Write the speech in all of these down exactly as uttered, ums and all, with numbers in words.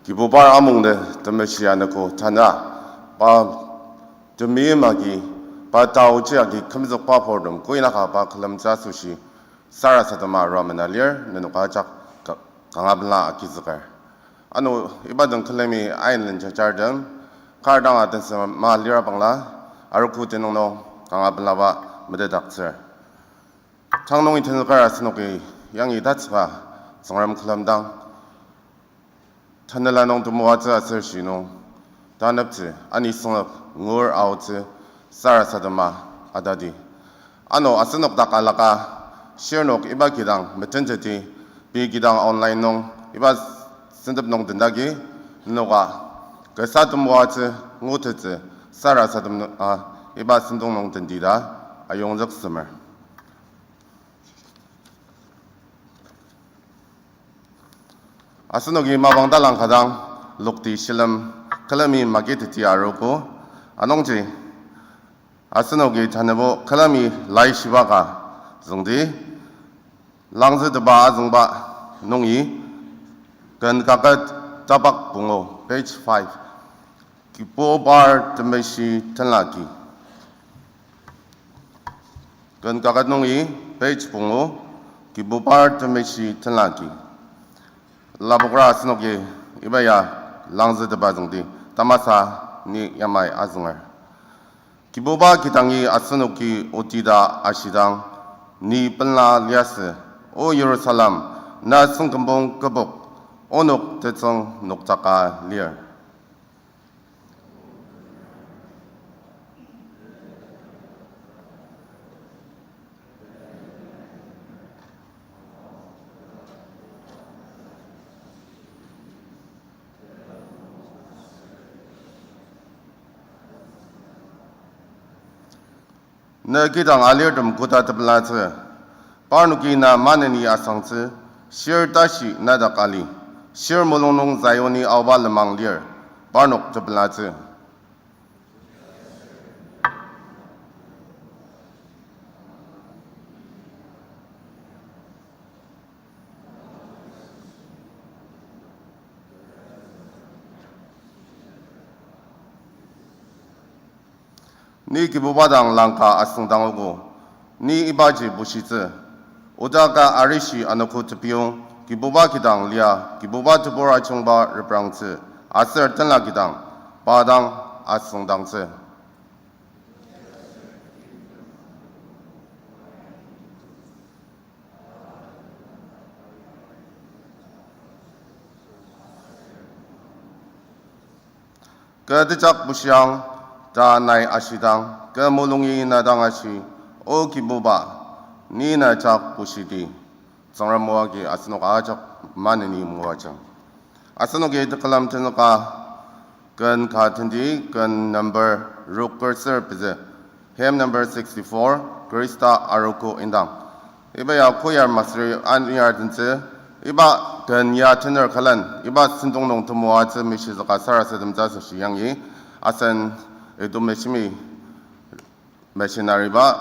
Kibubar amung de temeshi anogo tanü, pa temeim agi, pa taoji agi kümzükba purtem koinaka pa külemtsü asoshi sarasadema arua mena lir, nenok ajak ka-, kanga pela agizüker. Ano iba den külemi ain len jajartem, kar dang atensema lira bangla, arogo tenüng nung kanga pelaba metetdaktsür. Tang nungi tenzüker asenoki yangi tatsüka Tsüngrem külemdang tanela nung temoatsü aser shi nung taneptsü ani sünglep ngur aotsü sarasadema atadi. Ano asenok dak alaka shirnok iba kidang metenteti, pei kidang online nung iba sentep nung tendagi nenoka kasa temoatsü ngutettsü sarasadem, a, iba sentong nung tenti ta ayongzük semer. Asenoki mapang talang kadang lokti shilem külemi maketeti arogo. Anungji asenoki tanübo külemi laishiba ka züngdi, Langzütepa azüngba nungi, ken kaket tapak pungu, page five. Kibubar temeshi tenlaki. Ken kaket nungi, page pungu, Kibubar temeshi tenlaki. Lapokra asenoki iba ya Langzütepa züngdi, tamasa ni yamai azünger. Kibuba kidangi asenoki otita ashidang, ni pela liasü, O Jerusalem, na süngkümbong kübok, onok tetsüng nokjaka lir. Na kidang alirtem koda tepelatsü, parnoki na maneni asangtsü, shir tashi na dak ali, shir mulung nung Zioni aoba lenmang lir, parnok tepelatsü. Ni Kibuba dang langka asüngdangogo, ni ibaji bushitsü, oda ka arishi anogo tepiyong, Kibuba kidang lia, Kibuba tebur ajungba reprangtsü, aser tenla kidang, pa dang asüngdangtsü. Kü tejak bushiang, ta nai ashidang, kü mulungi na dang ashi, O Kibuba, ni na jak bushidi. Tsüngrem o agi asenok ajak maneni moajang. Asenoki tekülem tenzüka, ken ka tendi, ken number rokür ser pezü. Hymn number sixty-four, Khrista arogo indang. Iba ya choir master anir tentsü, iba ken ya tenor külen, iba sentong nung temoatsü mishizüka sarasademtsü asoshi yangi, asen Edo Meshimi missionary ba,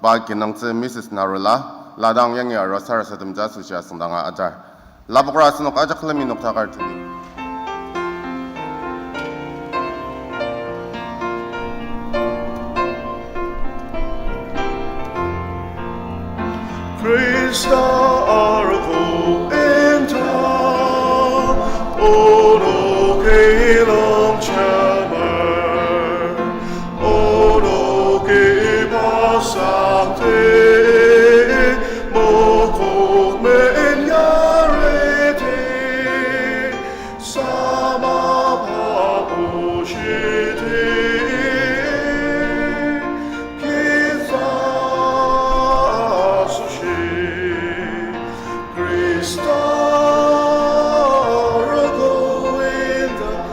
pa kinungtsü Missus Narula, ladang yangi arua sarasademtsü asoshi asüngdanga ajar. Lapokra asenok ajak külemi noktakar tuli. Khrista arogo indang, onok ilongjemer, onok iba sangti, mokok men yariti, samaba bushidi, kisa asoshi, Khrista arogo indang,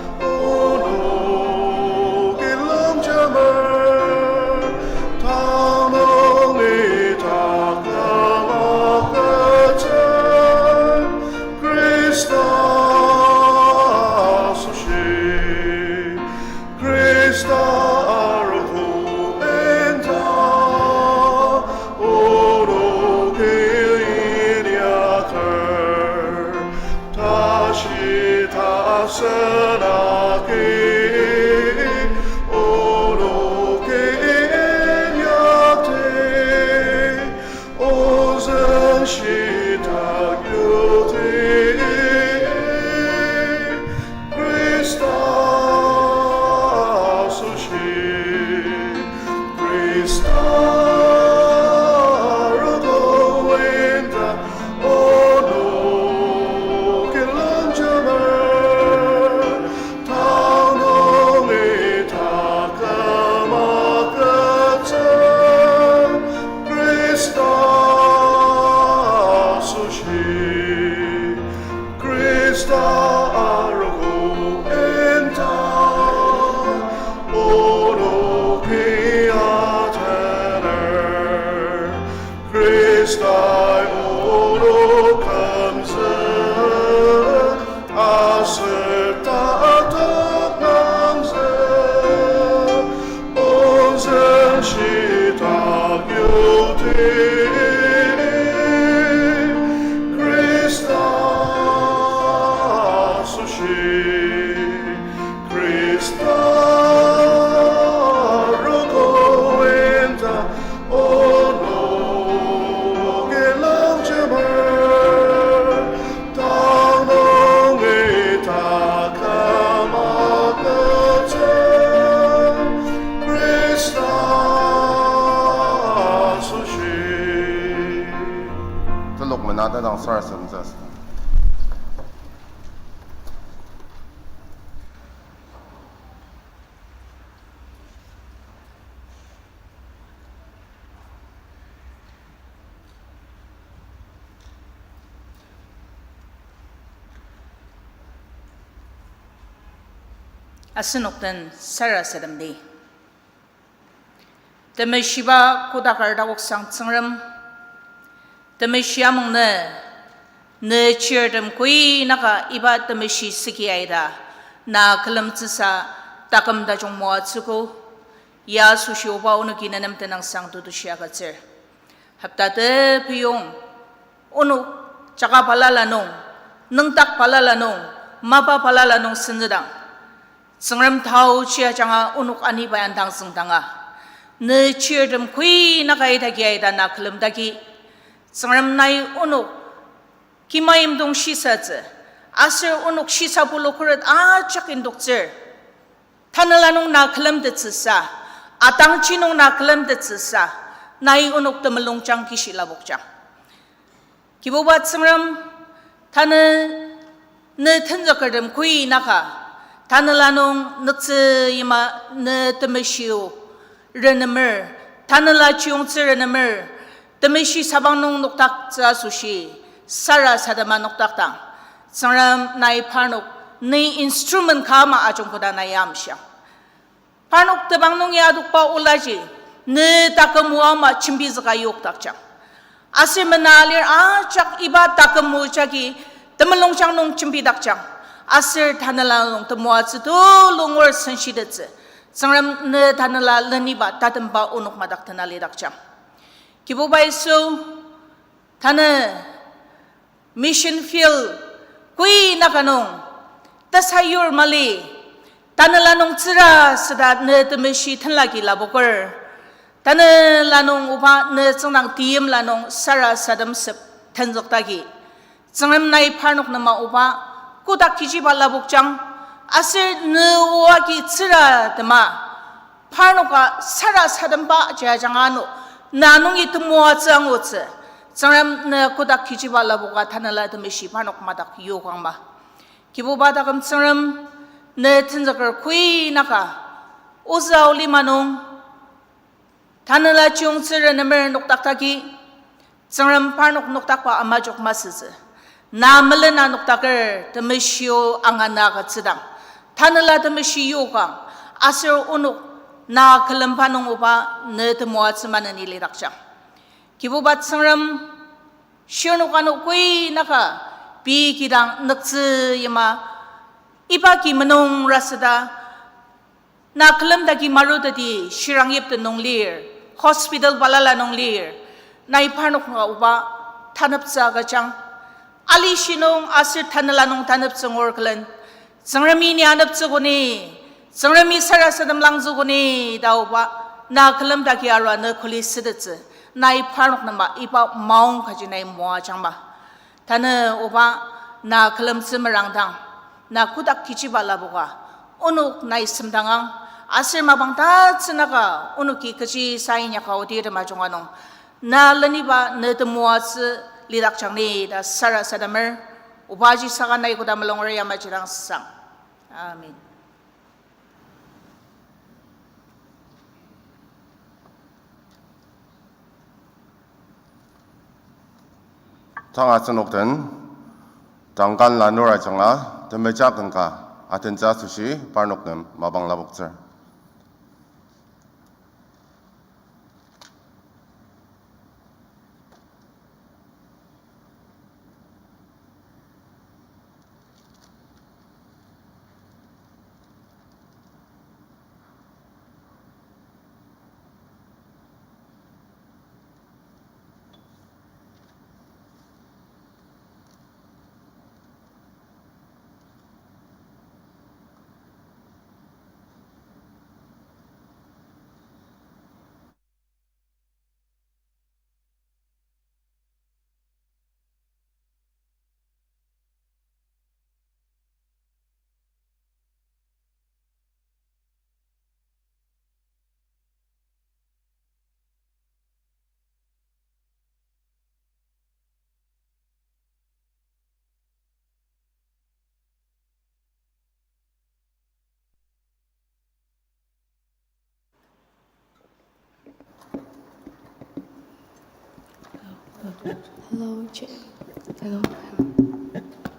Asen agi onoki inyakdi, ozen shitak yudi, Khrista asoshi, Khrista arogo inta, onoki longjemer, tang nungi taküm agütsü, Khrista asoshi, Khrista arogo inta, onoki atener, Khristai onok kümzü, aser tatok nangzü, ozen shitak yudi, Khrista asoshi, Khrista arogo inta, onoki longjemer, tang nungi taküm agütsü, Khrista asoshi. Telok mena tadang sarasademtsü asü. Asenok den sarasademdi. Temeshiba kodaker takoksang Tsüngrem, temeshi amungnü, ne chirtem kuinaka iba temeshi süki aita, na külemtsüsa taküm tajung moatsüogo, ya asoshi oba onoki nenem tenüngsang tetushi agütsür. Hopta tepiyong, onok jaka balala nung, nüngdak balala nung, mapa balala nung senzüdang, Tsüngrem taochi ajanga onok aniba yangdang züngdanga, ne chirtem kuinaka idaki aita na külemdaki, Tsüngrem nai onok kimayimdong shisatsü, aser onok shisa pulu khuret ajak indoktsür. Tanela nung na külemtettsüsa, atangji nung na külemtettsüsa, nai onok temulungjang kishi lapokjang. Kibuba Tsüngrem, tanü ne tenzükertem kuinaka, tanela nung nüktsü yima ne temeshio renemer, tanela chiyongtsü renemer, temeshi sabang nung nokdaktsü asoshi, sarasadema nokdakdang, Tsüngrem nai parnok ne instrument ka ama ajungkoda nai amshiang. Parnok tebang nung ya adokba olaji, ne taküm o ama jembizüka yokdakjang. Aser mena lir ajak iba taküm o jagi temulungjang nung jembidakjang. Aser tanela nung temoatsü tulu ngur senshitettsü, Tsüngrem ne tanela leniba tatemba onok madak tena lidakjang. Kibuba Yisu, tanü mission field kuinaka nung tesayur mali, tanela nung tsüra süda ne temeshi tenlaki lapoker. Tanela nung oba ne tsüngdang teimla nung sarasademsep tenzüktaki, Tsüngrem nai parnok nema oba kodak kechiba lapokjang, aser ne oa ki tsüra tema parnoka sarasademba jajanga ano, na nungi temoatsü angutsü, Tsüngrem ne kodak kechiba lapoka tanela temeshi parnok madak yokangma. Kibuba taküm Tsüngrem, ne tenzüker kuinaka, ozü ao lima nung, tanela chiyongtsü renemer nokdaktaki, Tsüngrem parnok nokdakba amajok masütsü. Na melena nokdaker temeshio angana agütsüdang, tanela temeshi yokang, aser onok na külemba nung oba ne temoatsü maneni lidakjang. Kibuba Tsüngrem, shirnok ano kuinaka, pei kidang nüktsü yima, iba ki menung rasüda, na külemdaki maruteti shirang yipten nung lir, hospital balala nung lir, nai parnok nunga oba taneptsü agüjang. Alishi nung aser tanela nung taneptsü ngur külen, Tsüngremi ni aneptsü koni, Tsüngremi sarasadem langzü koni, ta oba, na külemdaki arua ne kuli sütettsü, nai parnok nema iba maong kaji nai moajangma. Tanü oba, na külemtsü merangdang, na kotak kechiba lapoka, onok nai semdangang, aser mapang tatsünaka onoki kechi sa inyaka odi tema junga nung, na leniba ne temoatsü lidakjang ni ta sarasademer, obaji saka nai koda mulunger yamaji dang sang. Amen. Tang asenok den, tangkan lanur ajanga, temeja ken ka, atentsü asoshi, parnok nem, mapang lapoktsür. Hello, check. Hello.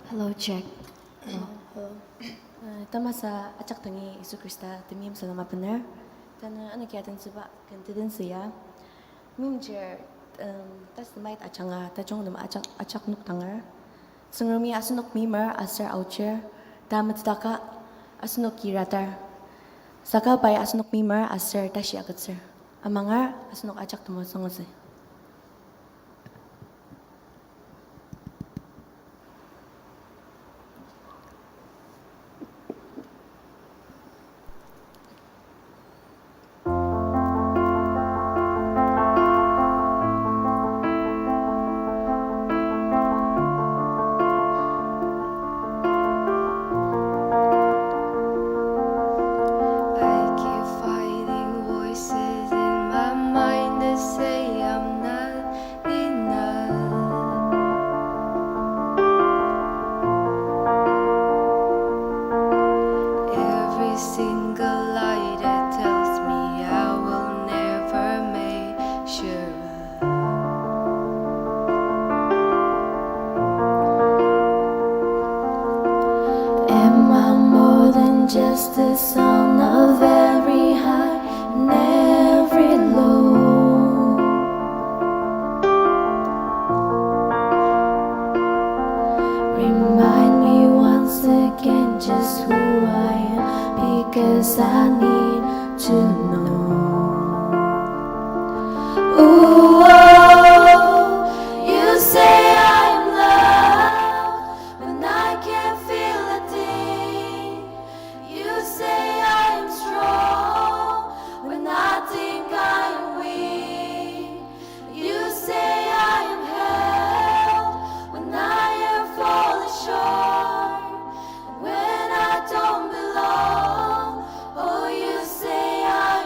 Hello, check. Hello, hello. Uh, tamasa ajak dangi Yisu Khrista temeim salama bener. Tanü anoki atentsüba ken tetsü ya. Meimchir, um, testimony ajanga tajung nem ajak, ajak nokdanger. Tsüngremi asenok meimer aser aotsür, ta metetdaka asenok kiratar. Saka pai asenok meimer aser tashi agütsür. Amanger asenok ajak temoatsü angutsü. I keep fighting voices in my mind that say I'm not enough. Every single lie that tells me I will never measure up. Am I more than just the sum of every high and every low? Remind me once again just who I am, because I need to know. Ooh, oh, you say I'm loved when I can't feel a thing. You say I am strong when I think I am weak. You say I am held when I am falling short. When I don't belong, oh, you say I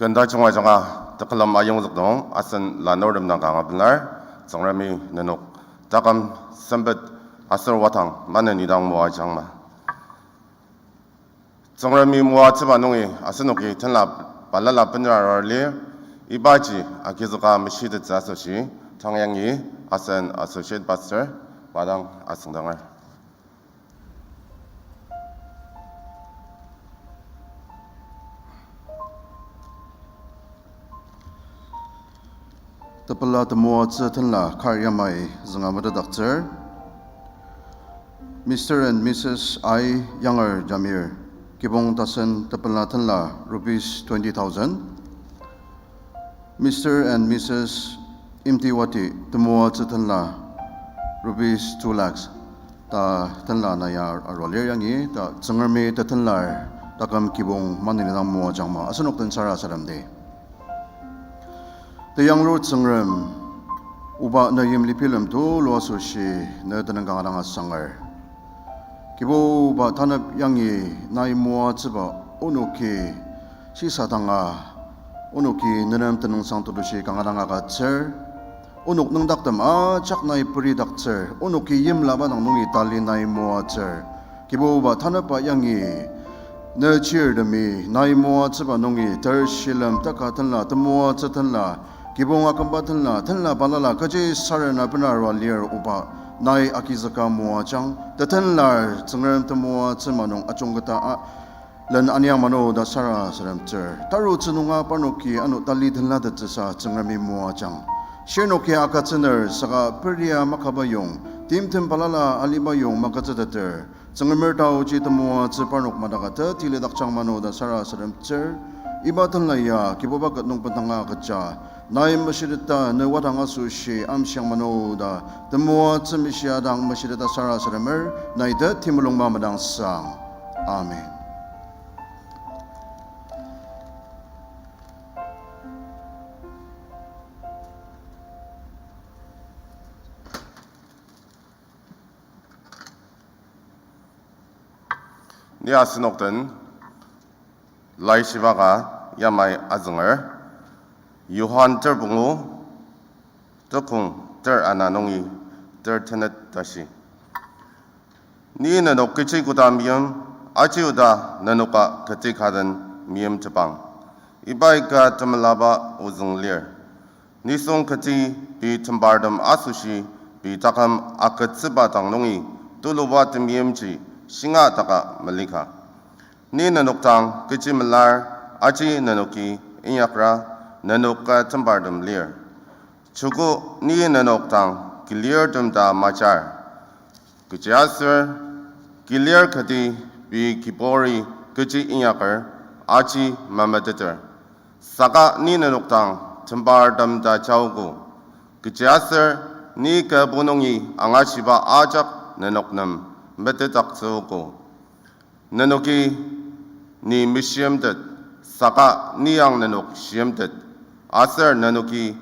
Ken tajung ajanga tekülem ayongzük nung asen lanurtem dang kanga pelar, Tsüngremi nenok taküm sempet aser wadang maneni dang moajangma. Tsüngremi moatsüba nungi asenoki tenla balala bener arua lir, ibaji agizüka meshitettsü asoshi, tang yangi asen Associate Pastor, pa dang asüngdanger. Tepela temoatsü tenla kar yamai zünga metetdaktsür. Mister and Missus I Yanger Jamir, kibong tasen tepela tenla rupees twenty thousand. Mister and Missus Imtiwati temoatsü tenla rupees two lakhs. Ta tenla na ya arua lir yangi ta Tsüngremi ta tenlar taküm kibong maneni dang moajangma asenok den sarasademdi. Teyanglur Tsüngrem, oba ne yimli bilem tulu asoshi ne tenüng kanga dang asanger. Kibuba tanep yangi nai moatsüba onoki shisadanga, onoki nenem tenüngsang tetushi kanga dang agütsür. Onok nüngdaktem ajak nai peridaktsür, onoki yimlaba dang nungi tali nai moatsür. Kibuba tanepba yangi ne chirtemi nai moatsüba nungi ter shilem taka tenla, temoatsü tenla, kibong akümba tenla, tenla balala kechi sarena bena arua lir oba, nai agizüka moajang, tetenlar Tsüngrem temoatsü ma nung ajungketa a, len aniang mano ta sarasademtsür. Tarutsü nunga parnoki ano tali tenlatettsüsa Tsüngremi moajang. Shirnoki agütsüner saka peria makaba yong, timtem balala aliba yong magütsüteter. Tsüngremer taoji temoatsü parnok madaka ta tilidakjang mano ta sarasademtsür. Iba tenla ya Kibuba ket nung bendanga agüja. Nai meshiteta ne wadang asoshi amshiang mano ta temoatsü meshia dang meshiteta sarasademer, nai ta timulungba madangsang. Amen. Ni asenok den laishiba ka yamai azünger, Johan ter pungu, tekong ter ana nungi ter tenet tashi. Ni nenok kechi koda meim, aji oda nenoka kati ka den meimtepang. Iba ika temelaba ozüng lir. Nisung kati pei tembartem asoshi pei taküm agütsüba dang nungi tuluba temeimji shinga taka melika. Ni nenok dang kechi melar, aji nenoki inyakra, nenoka tembartem lir. Joko ni nenok dang kilirtem ta majar. Kechiaser, kilir kati pei kiburi kechi inyaker, aji memeteter. Saka ni nenok dang tembartem ta jaogo. Kechiaser, ni kü punungi angashiba ajak nenok nem metetdaktsüogo. Nenoki ni meshimtet, saka ni ang nenok shimtet, aser nenoki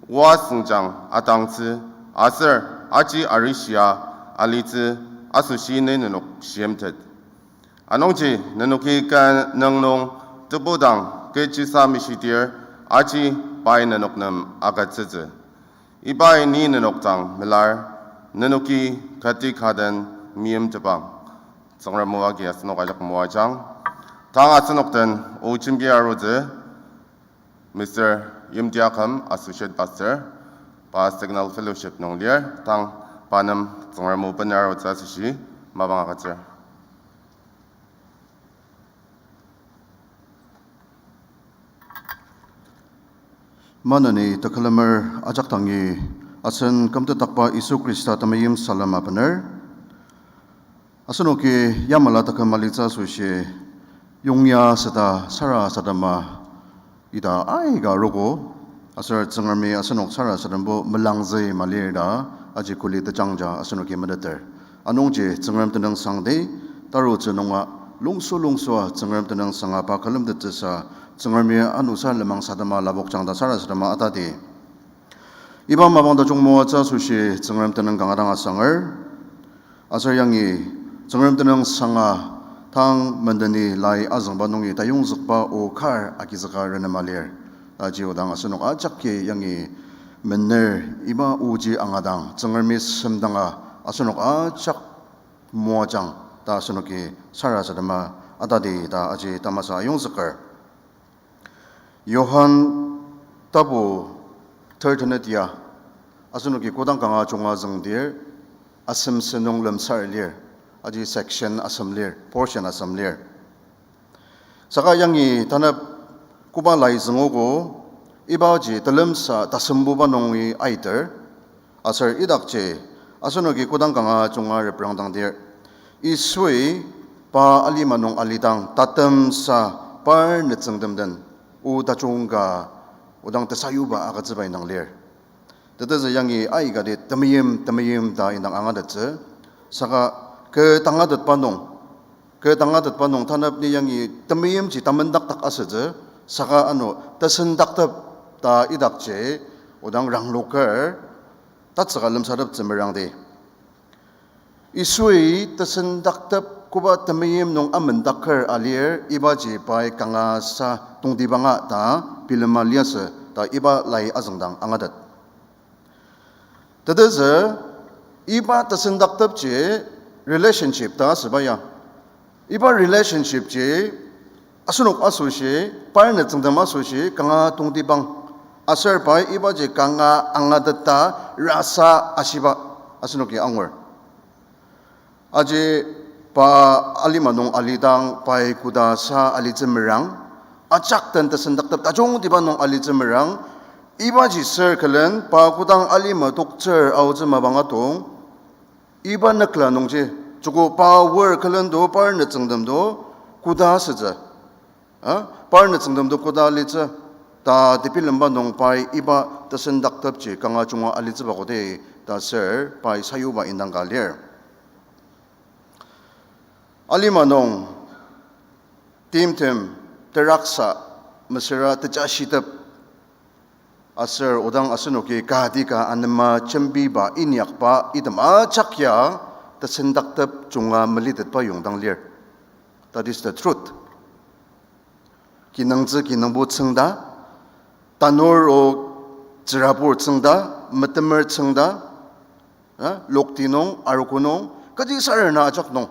oa sengjang atangtsü, aser aji arishia alitsü asoshi ni nenok shimtet. Anungji nenoki kü nüng nung tebudang kechisa meshitir, aji pai nenok nem agütsütsü. Ibai ni nenok dang melar, nenoki kati ka den meimtepang. Tsüngrem o agi asenok ajak moajang. Tang asenok den o jembi arutsü, Mister Yimti Akham, Associate Pastor, pa Signal Fellowship nung lir, tang pa nem Tsüngrem o bener arutsü asoshi mapang agütsür. Maneni tekülemer ajak dangi asen kümtetdakba Yisu Khrista temeim salem abener. Asenoki yamala taküm alitsü asoshi yongya süta sarasadema ita aika arogo, aser Tsüngremi asenok sarasadembo melangzü malir ta aji kuli tejangja asenoki meteter. Anungji Tsüngrem tenüngsangdi, tarutsü nunga lungsu lungsua Tsüngrem tenüngsanga pa külemtettsüsa Tsüngremi anusa lenmang sadema lapokjang ta sarasadema atadi. Iba mapang tajung moatsü asoshi Tsüngrem tenüng kanga dang asanger. Aser yangi Tsüngrem tenüngsanga Tang mendeni lai azüngba nungi tayongzükba o kar agizüka renema lir. Taji odang asenok ajaki yangi mener iba oji angadang, Tsüngremi semdanga asenok ajak moajang ta asenoki sarasadema atadi ta aji tamasa ayongzüker. Johan tapu third tenet ya, asenoki kodang kanga junga züngdir, asem sentong lemsar lir, aji section asem lir, portion asem lir. Saka yangi tanep koba lai züngogo, ibaji telemsa tasembuba nungi aiter, aser idakji, asenoki kodang kanga junga reprangdangdir, Yisui pa alima nung alidang tatemsa par nütsüngtem den o tajung ka odang tesayuba agütsüba indang lir. Tetezü yangi aikati temeim, temeim ta indang angatettsü. Saka kü tangatetba nung, kü tangatetba nung tanep ni yangi temeimji tamendakdak asütsü. Saka ano tesendaktep ta idakji, odang rangloker, tatsüka lemsateptsü merangdi. Yisui tesendaktep koba temeim nung amendaker alir, ibaji pai kangasa tongtibanga ta bilema liasü ta iba lai azüngdang angatet. Tetezü, iba tesendaktepji relationship ta asüba ya. Iba relationship ji asenok asoshi, par nütsüngtem asoshi, kanga tongtibang. Aser pai ibaji kanga angateta rasa ashiba asenoki angur. Aji pa alima nung alidang pai koda sa alitsü merang, ajak den tesendaktep tajungtiba nung alitsü merang, ibaji sür külen pa kodang alima toktsür aotsü mapang atong, iba nükla nungji, joko pa wor külen to par nütsüngtem to koda asütsü. A, par nütsüngtem to koda alitsü, ta tebilemba nung pai iba tesendaktepji kanga junga alitsüba koda ta sür pai sayuba indang ka lir. Alima nung timtem, teraksa, mesüra tejashitep, aser odang asenoki kati ka anema jembiba inyakba item ajak ya tesendaktep junga melitetba yongdang lir. That is the truth. Kinungtsü kinungpo tsüngda, tanur o tsürabur tsüngda, metemer tsüngda, a, lokti nung, arogo nung, kaji sarena ajak nung.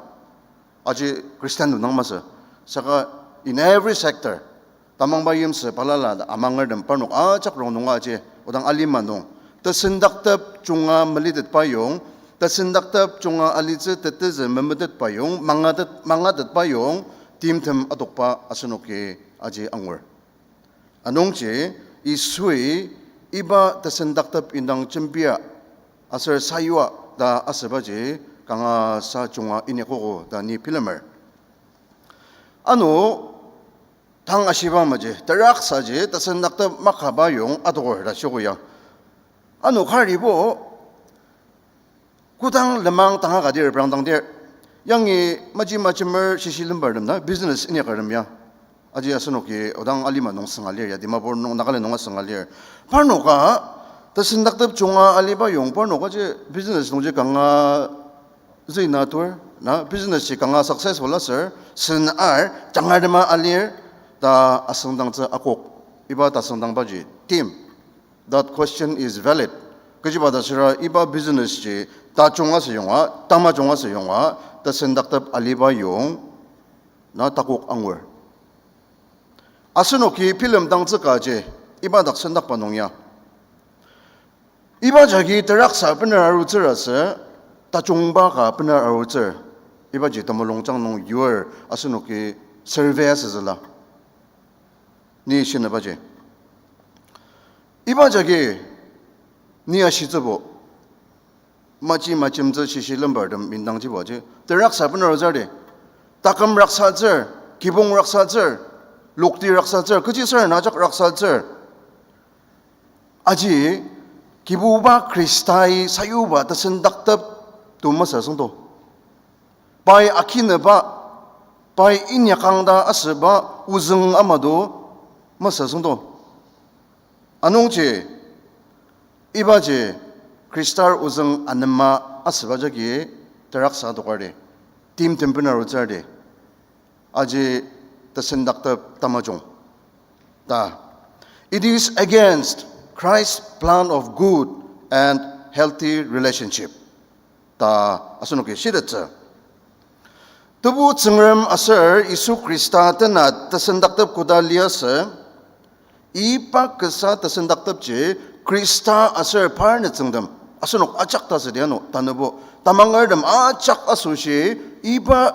Aji Christian nung masü. Saka in every sector, tamangba yimsü balala amangertem parnok ajak rongnunga aji, odang alima nung tesendaktep junga melitetba yong, tesendaktep junga alitsü tetezü memetetba yong, mangatet, mangatetba yong, timtem adokba asenoki aji angur. Anungji Yisui iba tesendaktep indang jembia aser sayua ta asübaji kangasa junga inyakogo ta ni bilemer. Ano tang ashiba maji, teraksaji tesendaktep makaba yong adoker ta shiogo ya. Ano karibo kodang lenmang tanga kati reprangdangdir, yangi maji majemer shishi lembartem na business inyakertem ya. Aji asenoki odang alima nung sünga lir ya, Dimapur nung, Nagaland nunga sünga lir. Parnoka tesendaktep junga aliba yong parnoka ji business nungji kanga züina tur, na business ji kanga successful aser, sen ar, jangartema alir, ta asüngdangtsü akok. Iba tasüngdangbaji tim. That question is valid. Kechiba ta süra iba business ji tajung asü yonga, tamajung asü yonga, tesendaktep aliba yong, na takok angur. Asenoki bilemdangtsü kaji, iba dak sendakba nung ya. Iba jagi teraksa bener arutsür asü, tajungba ka bener arutsür. Ibaji temulungjang nung yur asenoki survey asütsüla. Ni shinebaji. Iba jagi ni ashitsübo. Maji majemtsü shishi lembartem indangjibo ji. Teraksa bener arutsür di. Taküm raksatsür, kibong raksatsür, lokti raksatsür, kechi sür na ajak raksatsür. Aji, Kibuba Khristai sayuba tesendaktep to masü süngdo. Pai akineba, pai inyakang ta asüba ozüng ama to masü süngdo. Anungji, ibaji Khristar ozüng anema asüba jagi teraksa adokar di, timtem bener arutsür di. aji tesendaktep tamajung ta, it is against Christ's plan of good and healthy relationship ta asenoki shitettsü. Tebu Tsüngrem aser Yisu Khrista tena tesendaktep koda liasü, iba kasa tesendaktepji Khrista aser par nütsüngtem, asenok ajak ta südi ano, tanübo tamangertem ajak asoshi, iba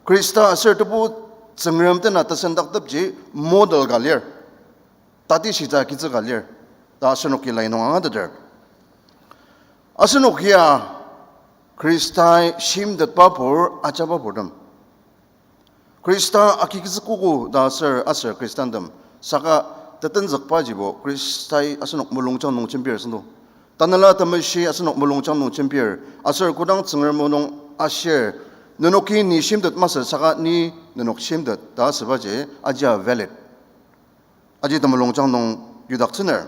Khrista aser Tebu Tsüngrem tena tesendaktepji model ka lir, tatishitsü agitsü ka lir ta asenoki lai nung angateter. Asenok ya Khristai shimtetba pur, ajaba purtem. Khrista agizükogo ta aser, aser Khristantem. Saka tetenzükbajibo Khristai asenok mulungjang nung jembir süngdo. Tanela Temeshi asenok mulungjang nung jembir. Aser kodang Tsüngrem o nung ashir, nenoki ni shimtet masü saka ni nenok shimtet ta asübaji ajia valid. Aji temulungjang nung yudaktsüner.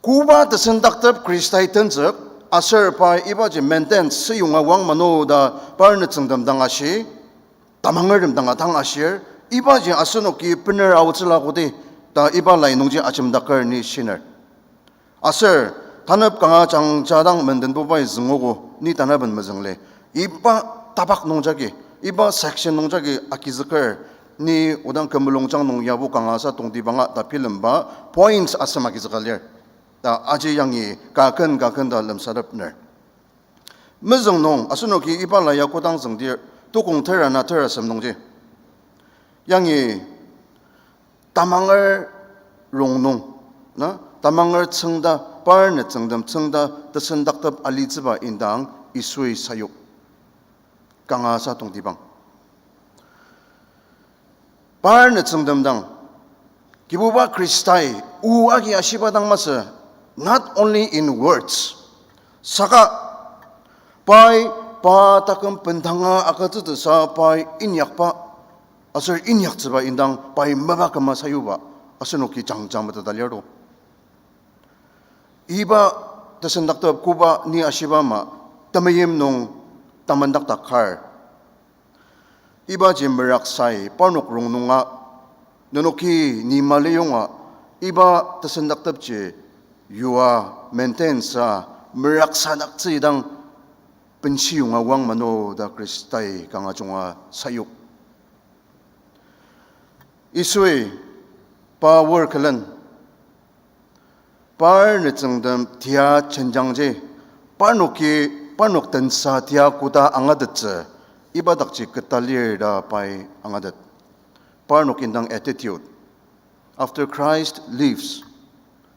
Koba tesendaktep Khristai tenzük, aser pai ibaji maintain süyonga wang mano ta par nütsüngtem dang ashi, tamangertem dang atang ashir, ibaji asenoki bener aotsüla kodi ta iba lai nungji ajemdaker ni shiner. Aser, tanep kanga jangja dang mendenbubai züngogo, ni tanaben mezüng le. Iba tapak nungjagi, iba section nungjagi agizüker, ni odang kü mulungjang nung yabo kangasa tongtibanga ta bilemba points asem agizüka lir. Ta aji yangi kaken kaken ta lemsatepner. Mezüng nung, asenoki iba la ya kodang züngdir, tukong tera na tera sem nungji. Yangi tamanger rongnung, na, tamanger tsüngda, par nütsüngtem tsüngda, tesendaktep alitsüba indang Yisui sayuk. Kangasa tongtibang. Par nütsüngtem dang, Kibuba Khristai, o agi ashiba dang masü, not only in words. Saka, pai, pa taküm bendanga agütsütsüsa pai inyakba, aser inyaktsüba indang pai mapa küma sayuba, asenoki jangja meteta lir to. Iba tesendaktep koba ni ashiba ama, temeim nung tamandakdak kar. Ibaji meraksai parnok rongnunga, nenoki ni maliyonga, iba tesendaktepji yua maintain sa meraksadaktsüidang benshiyonga wang mano ta Khristai kanga junga sayuk. Yisui pa wor külen, par nütsüngtem tia jenjangji, parnoki, parnok tensa tia koda angatettsü, iba dakji keta lir ta pai angatet. Parnok indang attitude. After Christ leaves,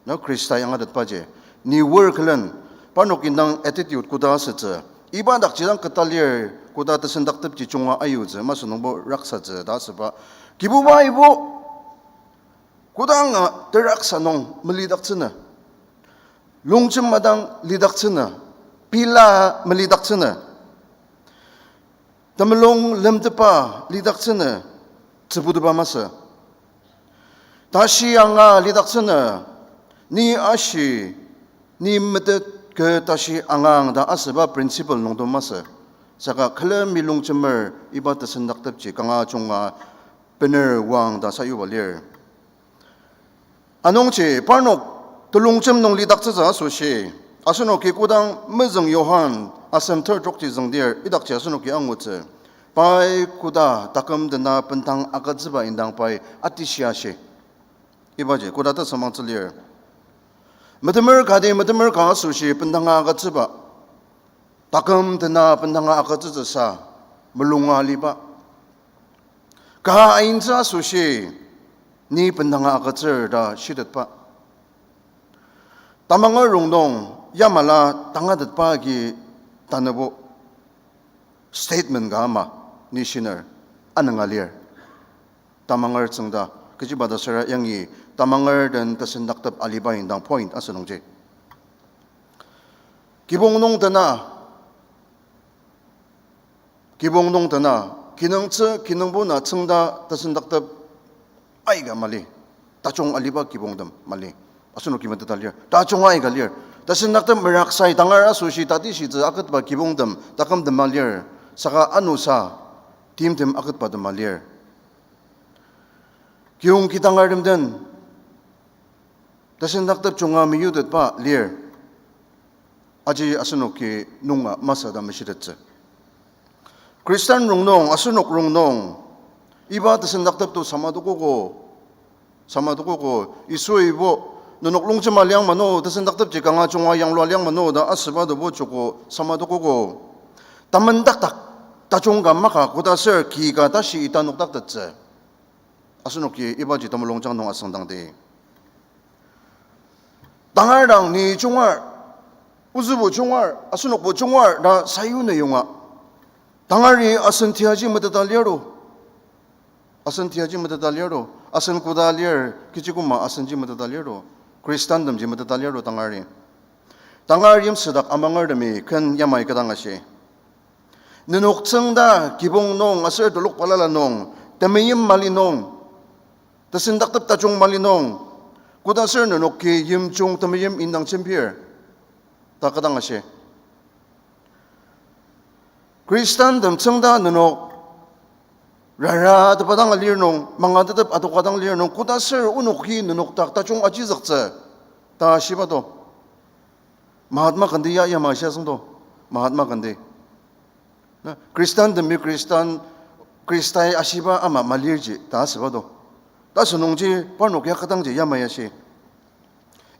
na Khristai angatetbaji, ni wor külen, parnok indang attitude koda asütsü, iba dakji dang keta lir, koda tesendaktepji junga ayutsü, masü nungbo raksatsü ta asüba. Kibuba ibo, kodanga teraksa nung melidaktsünü, longjem madang lidaktsünü, pila melidaktsünü, temulung lemtepa lidaktsünü, tsübutepa masü. Tashi anga lidaktsünü, ni ashi, ni metet kü tashi angang ta asüba principle nungdo masü. Saka külemi longjemer iba tesendaktepji kanga junga bener wang ta sayuba lir. Anungji parnok telongjem nung lidaktsütsü asoshi, asenoki kodang mezüng Johan asem ter trokji züngdir idakji asenoki angutsü, pai koda taküm dena bendang agütsüba indang pai atishia shi. Ibaji koda tesüngmangtsü lir. Metemer kati metemer ka asoshi bendanga agütsüba, taküm dena bendanga agütsütsüsa mulunga aliba. Ka aintsü asoshi ni bendanga agütsür ta shitetba. Tamanger rongnung yamala tangatetba agi tanübo statement ka ama ni shiner anünga lir. Tamanger tsüngda, kechiba ta süra yangi tamanger den tesendaktep aliba indang point asünungji. Kibong nung tena, kibong nung tena, kinungtsü kinungbo na tsüngda tesendaktep aika mali, tajung aliba kibongtem mali. Asenoki meteta lir, tajung aika lir. Tesendaktep meraksai tangar asoshi tatishitsü aketba kibongtem, takümtem ma lir. Saka anusa, timtem aketba tema lir. Kiyong kidangertem den tesendaktep junga meyutetba lir. Aji asenoki nunga masü ta meshitettsü. Khristan rongnung, asenok rongnung, iba tesendaktep to samatokogo, samatokogo, Yisui bo, nenok longjema liang mano, tesendaktepji kanga junga yanglua liang mano ta asüba tobo joko samatokogo. Tamendakdak, tajung ka maka koda ser ki ka tashi ita nokdaktettsü. Asenoki ibaji temulungjang nung asüngdangdi. Tangar dang ni jungar, ozübo jungar, asenokbo jungar ta sayuner yonga, tangari asen tiaji meteta lir to. Asen tiaji meteta lir to. Asen koda lir, kechi koma asenji meteta lir to. Khristantemji meteta lir to tangari. Tangar yimsüdak amangertemi ken yamai kü dang ashi. Nenok tsüngda kibong nung aser telok balala nung, temeim mali nung, tesendaktep tajung mali nung, koda ser nenoki yimjung temeim indang jembir ta kü dang ashi. Khristantem tsüngda nenok raratepa dang alir nung, mangatetep adoka dang lir nung, koda ser onoki nenok dak tajung ajizüktsü ta shiba to. Mahatma Gandhi ya yamai shia süng to. Mahatma Gandhi, na, Khristantemi Khristan, Khristai ashiba ama malirji ta asüba to. Ta sünungji parnok ya kü dangji yamai ashi.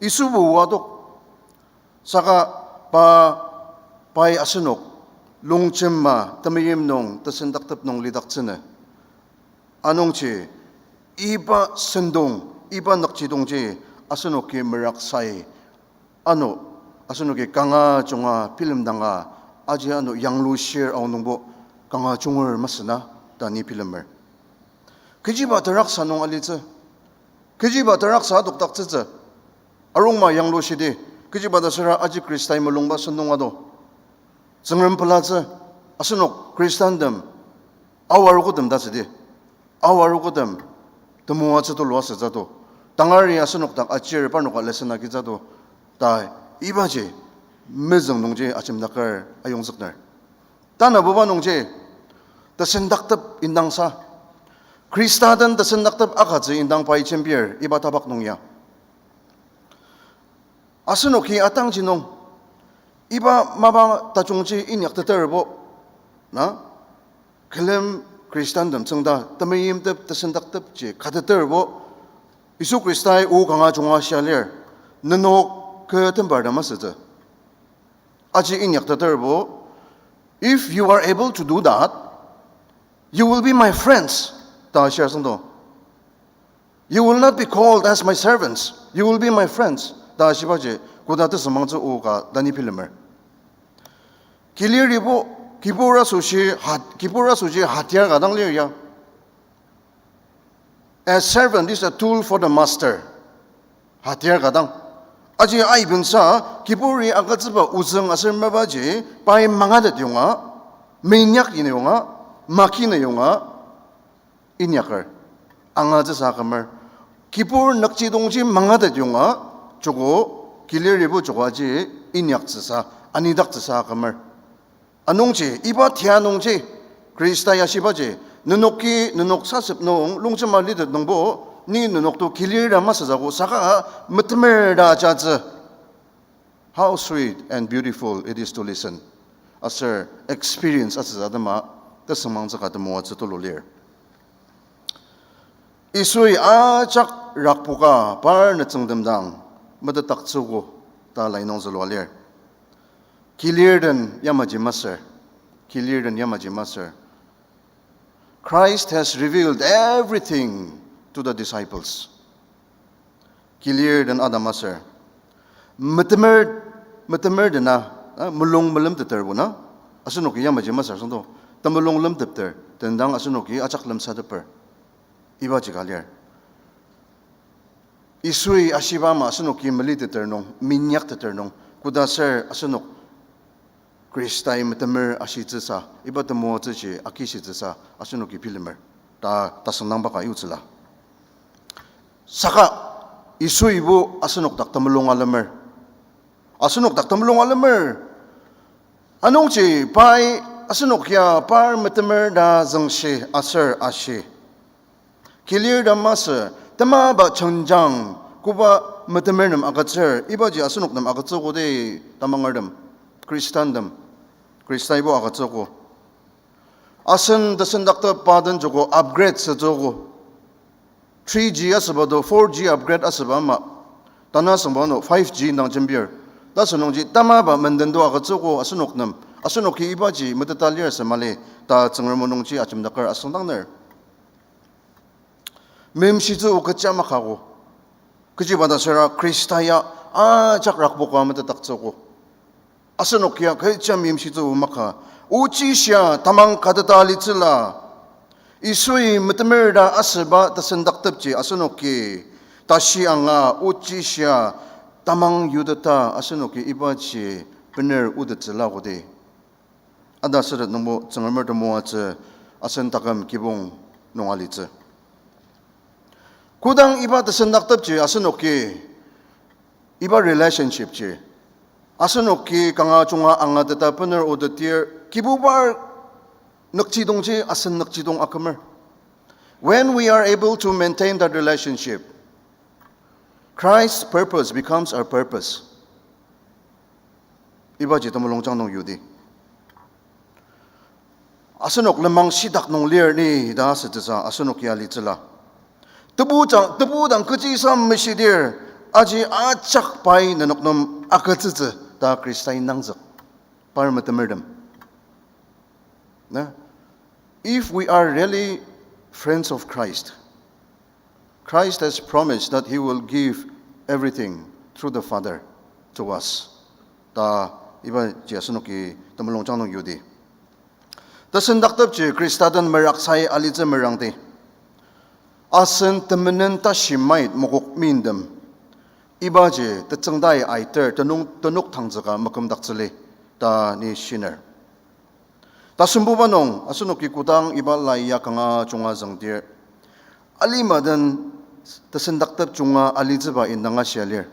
Yisubo oa adok. Saka pa, pai asenok longjema temeim nung tesendaktep nung lidaktsünü. Anungji iba sentong, iba nükjidongji asenoki meraksai, ano, asenoki kanga junga bilemdanga, aji ano yanglushir aonungbo kanga junger masü na ta ni bilemer. Kechiba teraksa nung alitsü, kechiba teraksa adokdaktsütsü, arungma yanglushidi, kechiba ta süra aji Khristai mulungba sentong ado. Tsüngrem pelatsü, asenok Khristantem, aoa arogotem ta südi, aoa arogotem temoatsü tulu asütsü to. Tangari asenok dak achir parnoka lesson agitsü to. Ta ibaji mezüng nungji ajemdaker ayongzükner. Tanabuba nungji tesendaktep indangsa, Khrista den tesendaktep agütsü indang pai jembir iba tapak nung ya. Asenoki atangji nung, iba mapa tajungji inyakteterbo, na, külem Khristantem tsüngda temeimtep tesendaktepji kateterbo, Yisu Khristai o kanga junga shia lir, nenok kü tembar ta masütsü. Aji inyakteterbo, if you are able to do that, you will be my friends, ta shia süngdo. You will not be called as my servants, you will be my friends, ta shibaji koda tesüngmangtsü o ka ta ni bilemer. Kiliribo, kibur asoshi hat-, kibur asoshi hatiar ka dang lir ya. A servant is a tool for the master. Hatiar ka dang. Aji aibensa, kiburi agütsüba ozüng aser mapaji, pai mangatet yonga, meinyak ina yonga, makina yonga, inyaker, angatsüsa kümer. Kibur nükjidongji mangatet yonga, joko, kiliribo joko aji inyaktsüsa, anidaktsüsa kümer. Anungji, iba tia nungji, Khrista ya shibaji, nenoki, nenok sasep nung, longjema litet nungbo, ni nenok to kilir ta masütsügo, saka metemer ta ajatsü. How sweet and beautiful it is to listen. Aser experience asütsü atema, tesüngmangtsü ka temoatsü tulu lir. Yisui ajak rakpoka par nütsüngtem dang metetdaktsüogo ta lai nung zülua lir. Kilir den yamaji masür. Kilir den yamaji masür. Christ has revealed everything to the disciples. Kilir den adam aser. Metemer, metemer dena, ah, mulung melemteterbo na. Asenoki yamaji masür süngdo. Temulung lemtepter, tendang asenoki ajak lemsateper. Ibaji ka lir. Yisui ashiba ama asenoki meliteter nung, minyakteter nung, koda ser asenok Khristai metemer ashitsüsa, iba temoatsüji akishitsüsa asenoki bilemer. Ta, tasüngdangba ka yutsüla. Saka Yisuibo asenok dak temulung alemer. Asenok dak temulung alemer. Anungji pai Asenok ya par metemer ta züngshi aser ashi. Kilir ta masü, temaba jenjang, koba metemer nem agütsür, ibaji asenok nem agütsüogo de tamangertem, Khristantem, Khristaibo agütsüogo. Asen tesendaktep pa den joko upgrade asütsüogo. Three G asüba to four G upgrade asüba ama, tanü asüngba ano five G indang jembir. Ta asünungji temaba menden to agütsüogo asenok nem, asenoki ibaji meteta lir sü mali, ta Tsüngrem o nungji ajemdaker asüngdangner. Meimshitsü o kecha makako. Kechiba ta süra Khrista ya ajak rakpoka metetdaktsüogo. Asenok ya kecha meimshitsü o maka. Ochishia tamang kateta alitsüla. Yisui metemer ta asüba tesendaktepji asenoki tashi anga ochishia tamang yuteta asenoki ibaji bener otettsüla kodi. Ata süret nungbo Tsüngremer temoatsü asen taküm kibong nung alitsü. Kodang iba tesendaktepji asenoki iba relationship ji asenoki kanga junga angateta bener otetdir, Kibuba nükjidongji asen nükjidong akümer. When we are able to maintain that relationship, Christ's purpose becomes our purpose. Ibaji temulungjang nung yudi. Asenok lenmang shitak nung lir ni ta asütsüsa asenok ya alitsüla. Tebu jang, tebu dang kechisa meshidir, aji ajak pai nenok nem agütsütsü ta Khristai nangzük. Par metemertem. Na? If we are really friends of Christ, Christ has promised that he will give everything through the Father to us. Ta ibaji asenoki temulungjang nung yudi. Tesendaktepji Khrista den meraksai alitsü merangdi. Asen temenen tashi mait mokok mindem. Ibaji tetsüngdai aiter tenung, tenok tangzüka mekümdaktsüli ta ni shiner. Tasembuba nung asenoki kodang iba lai ya kanga junga züngdir, alima den tesendaktep junga alitsüba indang ashia lir.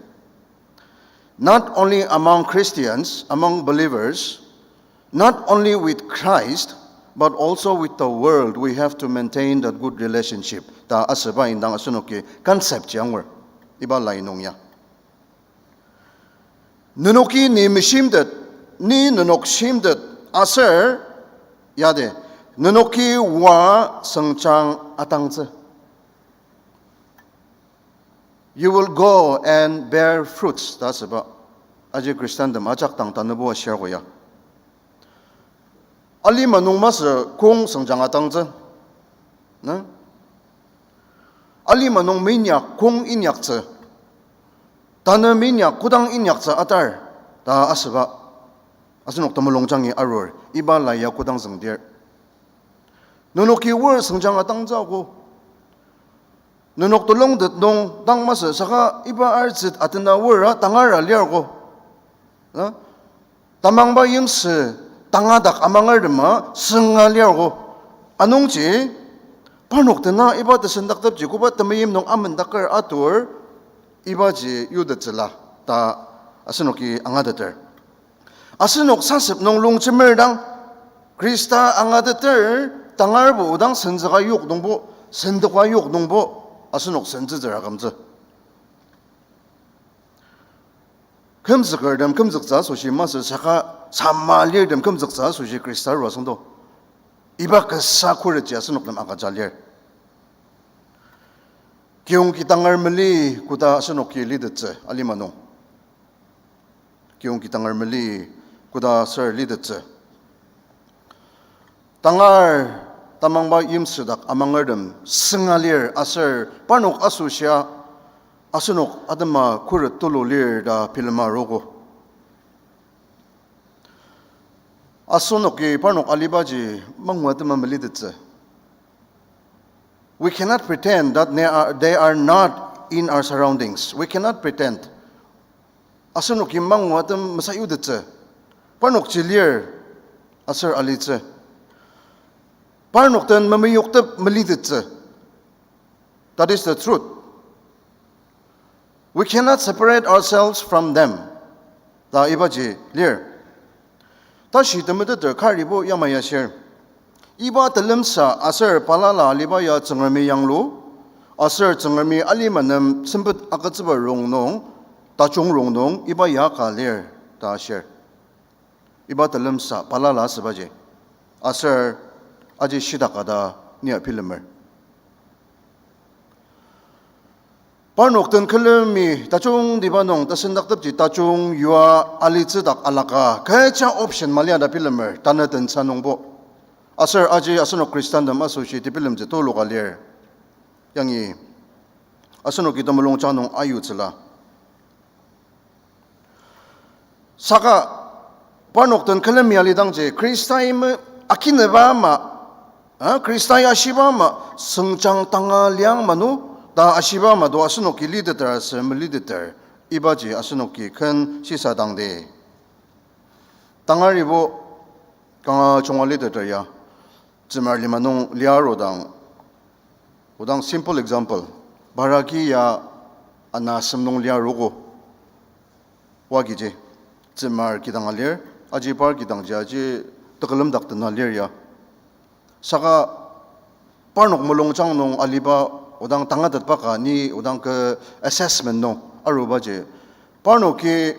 Not only among Christians, among believers, not only with Christ, but also with the world, we have to maintain that good relationship ta asüba indang asenoki concept ji angur iba lai nung ya. Nenoki ni meshimtet, ni nenok shimtet, aser, yade, nenoki oa sengjang atangtsü. You will go and bear fruits ta asüba. Aji Khristantem ajak dang tanübo ashir ko ya. Alima nung masü kong sengjang atangtsü. Na? Alima nung minyak kong inyaktsü. Tanü minyak kodang inyaktsü atar ta asüba. Asenok temulungjangi arur, iba lai ya kodang züngdir. Nenoki oa sengjang atangtsü ako. Nenok telongtet nung dang masü saka iba arzit atena oara tangara lir ko. Na? Tamangba yimsü tangadak amangertema sünga lir ko. Anungji, parnok tena iba tesendaktepji koba temeim nung amendaker atur, ibaji yutettsüla ta asenoki angateter. Asenok sasep nung longjemer dang, Khrista angateter, tangarbo odang senzüka yok nungbo, sendoka yok nungbo, asenok senzütsür akümtsü. Kümzükertem kümzüktsü asoshi masü saka sama lirtem kümzüktsü asoshi Khrista arua süngdo. Iba kasa khuretji asenok nem agüja lir. Kiyong ki tangar mali koda asenoki litettsü alima nung. Kiyong ki tangar mali koda aser litettsü. Tangar tamangba yimsüdak amangertem sünga lir aser parnok asoshia asenok atema khuret tulu lir ta bilema arogo. Asenoki parnok alibaji mangua atema malitettsü. We cannot pretend that they are, they are not in our surroundings. We cannot pretend. Asenoki mangua atem mesayutettsü. Parnokji lir aser alitsü. Parnok den memeyoktep malitettsü. That is the truth. We cannot separate ourselves from them. Ta ibaji lir. Tashi temeteter karibo yamai ashir. Iba telemsa aser balala aliba ya Tsüngremi yanglu, aser Tsüngremi alima nem sempet agütsüba rongnung, tajung rongnung, iba ya ka lir, ta ashir. Iba telemsa balala asübaji. Aser aji shidaka ta ni abilemer. Parnok den külemi tajungtiba nung tesendaktepji tajung yua alitsü dak alaka, kecha option mali ta bilemer, tanü tensa nungbo. Aser aji asenok Khristantem asoshi tebilemtsü tuluka lir. Yangi asenoki temulungjang nung ayutsüla. Saka parnok den külemi alidangji, Khristai me-, akineba ama, a, Khristai ashiba ama, sengjang tanga liang manu, ta ashiba ama do asenoki liteter aser meliteter, ibaji asenoki ken shisadangdi. Tangaribo kanga junga liteter ya, tsümar lima nung liarudang, odang simple example, Baraki ya ana asem nung liarogo. Wa kiji, tsümar kidang alir, aji par kidangji aji tekülem dak tena lir ya. Saka parnok mulungjang nung aliba odang tangatetba ka ni odang kü assessment nung arubaji, parnoki,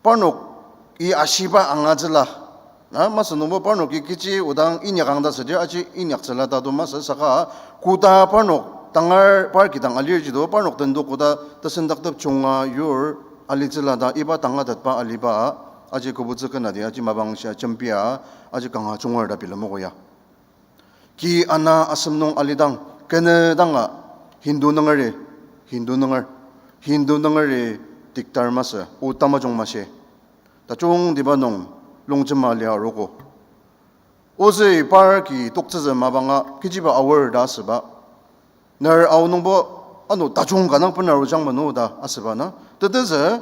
parnoki ashiba angatsüla. Na, masü nungbo parnoki kechi odang inyakang ta südir aji inyaktsüla ta do masü saka, koda parnok tangar par kidang alirji do parnok den do koda tesendaktep junga yur alitsüla ta iba tangatetba aliba, aji küboktsü kenadi aji mapang shia jembia, aji kanga jungar ta bilemogo ya. Ki ana asem nung alidang, kenü danga Hindu nungeri, Hindu nunger, Hindu nungeri tiktar masü, o tamajung mashi. Tajungtiba nung longjema lia arogo. Ozü par ki toktsütsü mapanga kechiba aor ta asüba. Ner ao nungbo ano tajung ka nang bena arujang manu ta asüba na. Tetezü,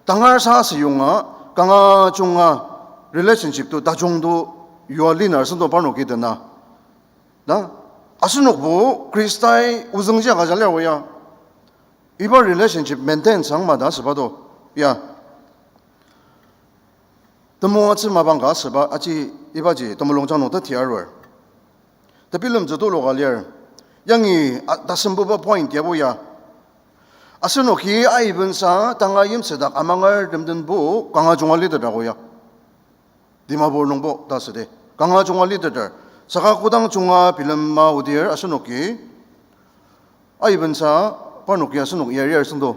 tangar sa asüyonga, kanga junga relationship to tajung to yua linar sendo parnoki dena. Na, asenokbo Khristai ozüngji agüja lir o ya. Iba relationship maintain sang ma ta asüba do. Ya. Temoatsü mapang ka asüba aji ibaji temulungjang nung teti arur. Tebilemtsü tuluka lir. Yangi, a, tasembuba point yabo ya. Asenoki aibensa tanga yimsüdak amangar temdenbo kanga junga liteter ako ya. Dimapur nungbo ta südi. Kanga junga liteter. Saka kodang junga bilema odir asenoki aibensa parnoki asenok yariar sendo.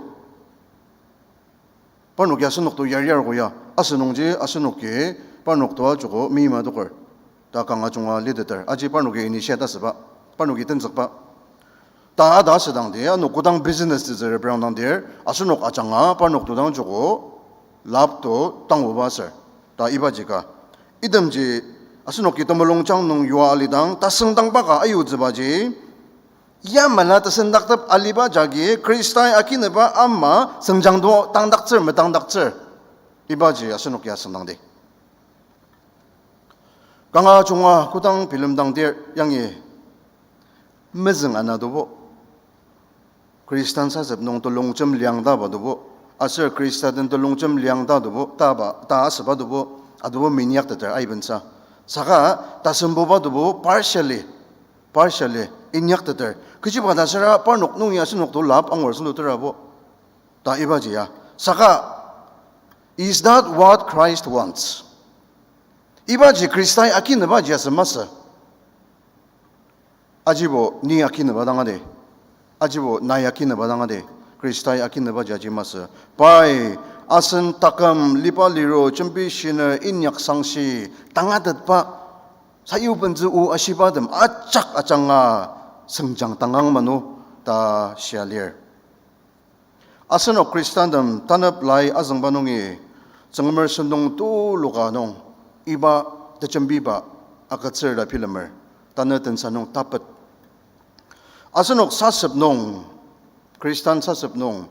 Parnoki asenok to yariar ko ya. Asünungji asenoki parnok to ajoko meima doker. Ta kanga junga liteter. Aji parnoki initiate asüba. Parnoki tenzükba. Ta ada asüdangdi, ano kodang business tetsü reprangdangdir, asenok ajanga parnok to dang joko lap to tanguba aser. Ta ibaji ka. Itemji asenoki temulungjang nung yua alidang, tasüngdangba ka ayutsübaji, yamala tesendaktep aliba jagi Khristai akineba ama sengjang to tangdaktsür metangdaktsür. Ibaji asenoki asüngdangdi. Kanga junga kodang bilemdangdir yangi mezüng ana dobo. Khristan sasep nung telongjem liang taba dobo. Aser Khrista den telongjem liang ta dobo, taba, ta asüba dobo, adobo minyakteter aibensa. Saka tasembuba dobo partially, partially inyakteter. Kechiba ta süra parnok nungi asenok to lap angur sendo terabo. Ta ibaji ya. Saka, is that what Christ wants? Ibaji Khristai akinebaji asü masü. Ajibo ni akineba dang adi. Ajibo nai akineba dang adi. Khristai akinebaji aji masü. Pai, asen taküm, liba liro, jembi shiner, inyak sangshi, tangatetba, sayubentsü o ashibatem ajak ajanga sengjang tangang manu ta shia lir. Asenok Khristantem tanep lai azüngba nungi, Tsüngremer sentong tuluka nung, iba tejembiba agütsür ta bilemer, tanü tensa nung tapet. Asenok sasep nung, Khristan sasep nung,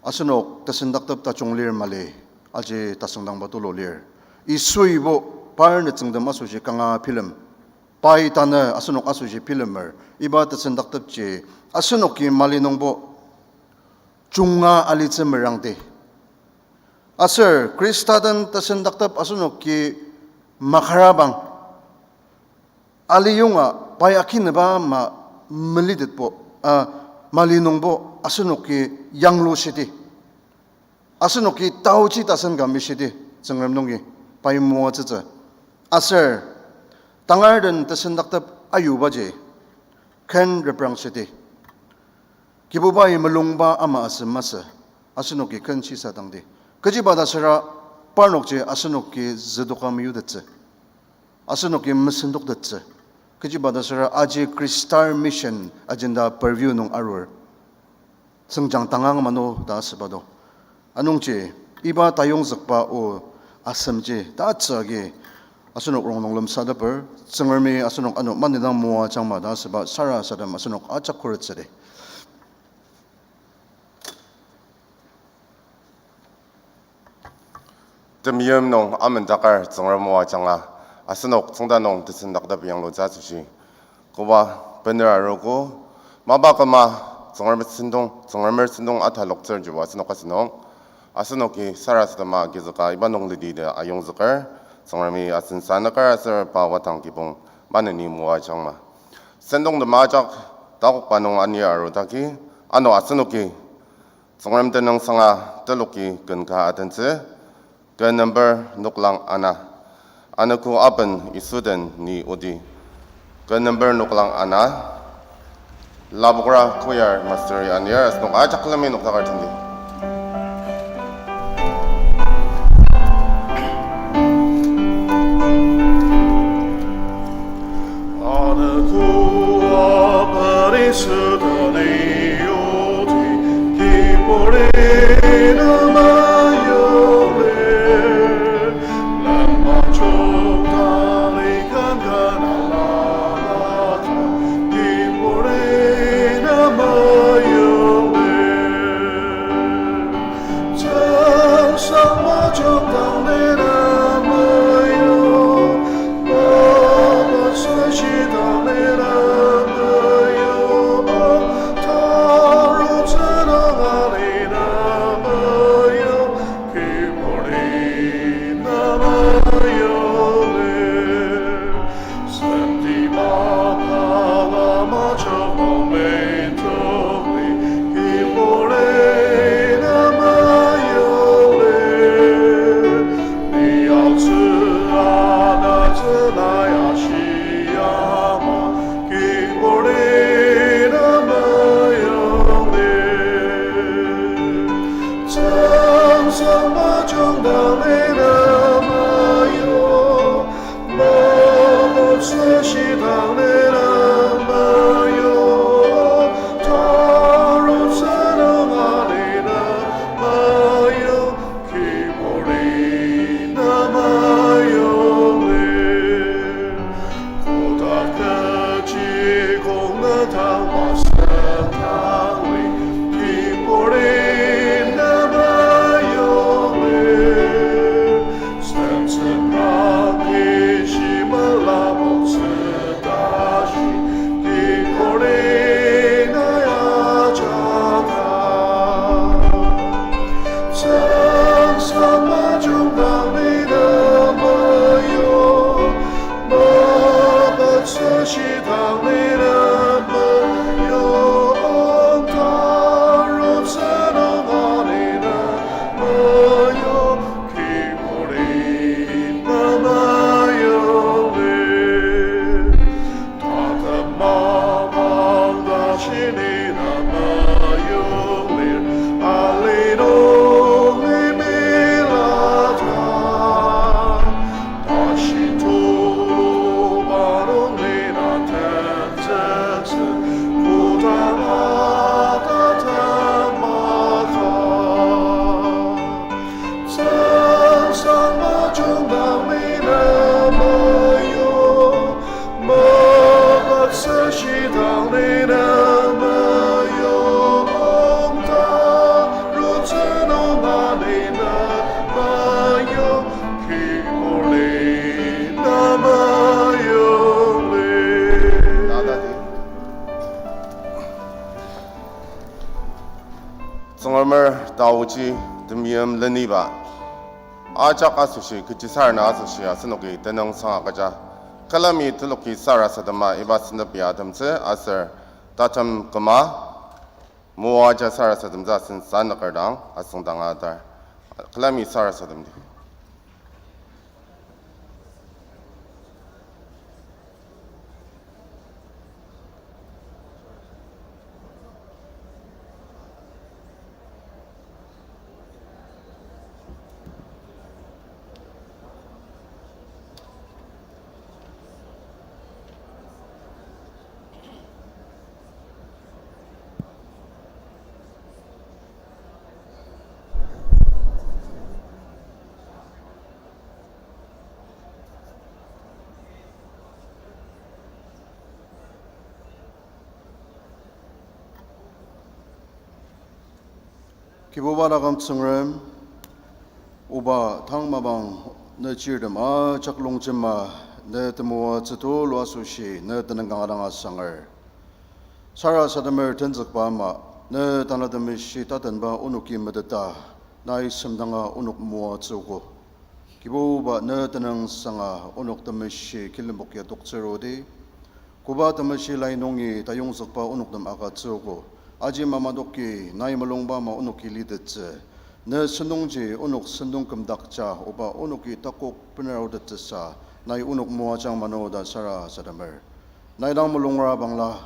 asenok tesendaktep tajung lir mali, aji tasüngdangba tulu lir. Yisuibo par nütsüngtem asoshi kanga bilem. Pai tanü asenok asoshi bilemer. Iba tesendaktepji asenoki mali nungbo junga alitsü merangdi. Aser Khrista den tesendaktep asenoki makarabang, aliyonga pai akineba ama melitetbo, a, mali nungbo asenoki yanglushidi, asenoki taochi tasen ka mishidi, Tsüngrem nungi pai moatsütsü. Aser tangar den tesendaktep ayubaji ken reprangshidi. Kibubai mulungba ama asem masü, asenoki ken shisadangdi. Kechiba ta süra parnokji asenoki züdoka meyutettsü, asenoki mesendoktettsü. Kechiba ta süra aji Khristar mission agenda purview nung arur. Sengjang tangang mano ta asüba do. Anungji iba tayongzükba o asemji tatsü agi asenok rongnung lemsateper, Tsüngremi asenok ano manidang moajangma ta asüba sarasadem asenok ajak khurettsüdi. Temeim nung amendaker Tsüngrem o ajanga, asenok tsüngda nung tesendaktep yanglutsü asoshi koba bener arogo. Mapa küma Tsüngremer sentong, Tsüngremer sentong ataloktsür jibo asenok asünung, asenoki sarasadema agizüka iba nung lidi ta ayongzüker, Tsüngremi asen sanüker aser pa wadang kibong maneni moajangma. Sentong tema ajak takokba nung ani arudaki, ano asenoki Tsüngrem tenüngsanga teloki ken ka atentsü, ken number noklang ana. Anogo aben Yisu den ni odi. Ken number noklang ana. Lapokra choir master anir asenok ajak külemi noktaker tendi. Tsüngremer taoji temeim leniba, Ajak asoshi kechisarena asoshi asenoki tenüngsang agüja. Külemi teloki sarasadema iba sentep ya atemtsü aser tatem küma moaja sarasademtsü asen sanüker dang asüngdanga atar. Külemi sarasademdi. Kibuba taküm Tsüngrem, oba tang mapang ne chirtem ajak longjema ne temoatsü tulu asoshi ne tenüng kanga dang asanger. Sarasademer tenzükba ama ne Tanela Temeshi tatenba onoki meteta nai semdanga onok moatsüogo. Kibuba ne tenüngsanga onok temeshi kilembok ya toktsürudi, koba temeshi lai nungi tayongzükba onoktem agütsüogo. Aji mamadoki nai mulungba ama onoki litettsü. Ne sentongji onok sentong kümdakja oba onoki takok bener arutettsüsa nai onok moajang mano ta sarasademer. Nai dang mulungra bangla,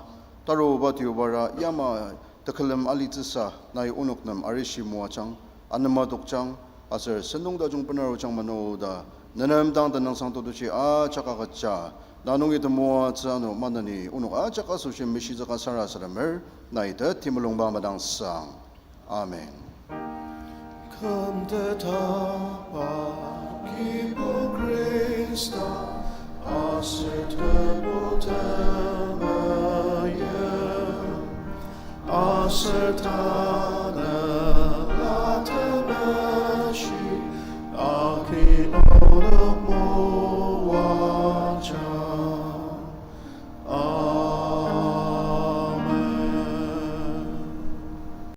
taruba tiubara yama tekülem alitsüsa nai onok nem arishi moajang, anema tokjang, aser sentong tajung bener arujang mano ta nenem dang tenüngsang totoji ajak agüja, na nungi temoatsü ano maneni onok ajak asoshi meshitsüka sarasademer, nai teti mulungba madangsang. Amen. Küm tetaba Kibu Khrista, aser Tebu temeim, aser ta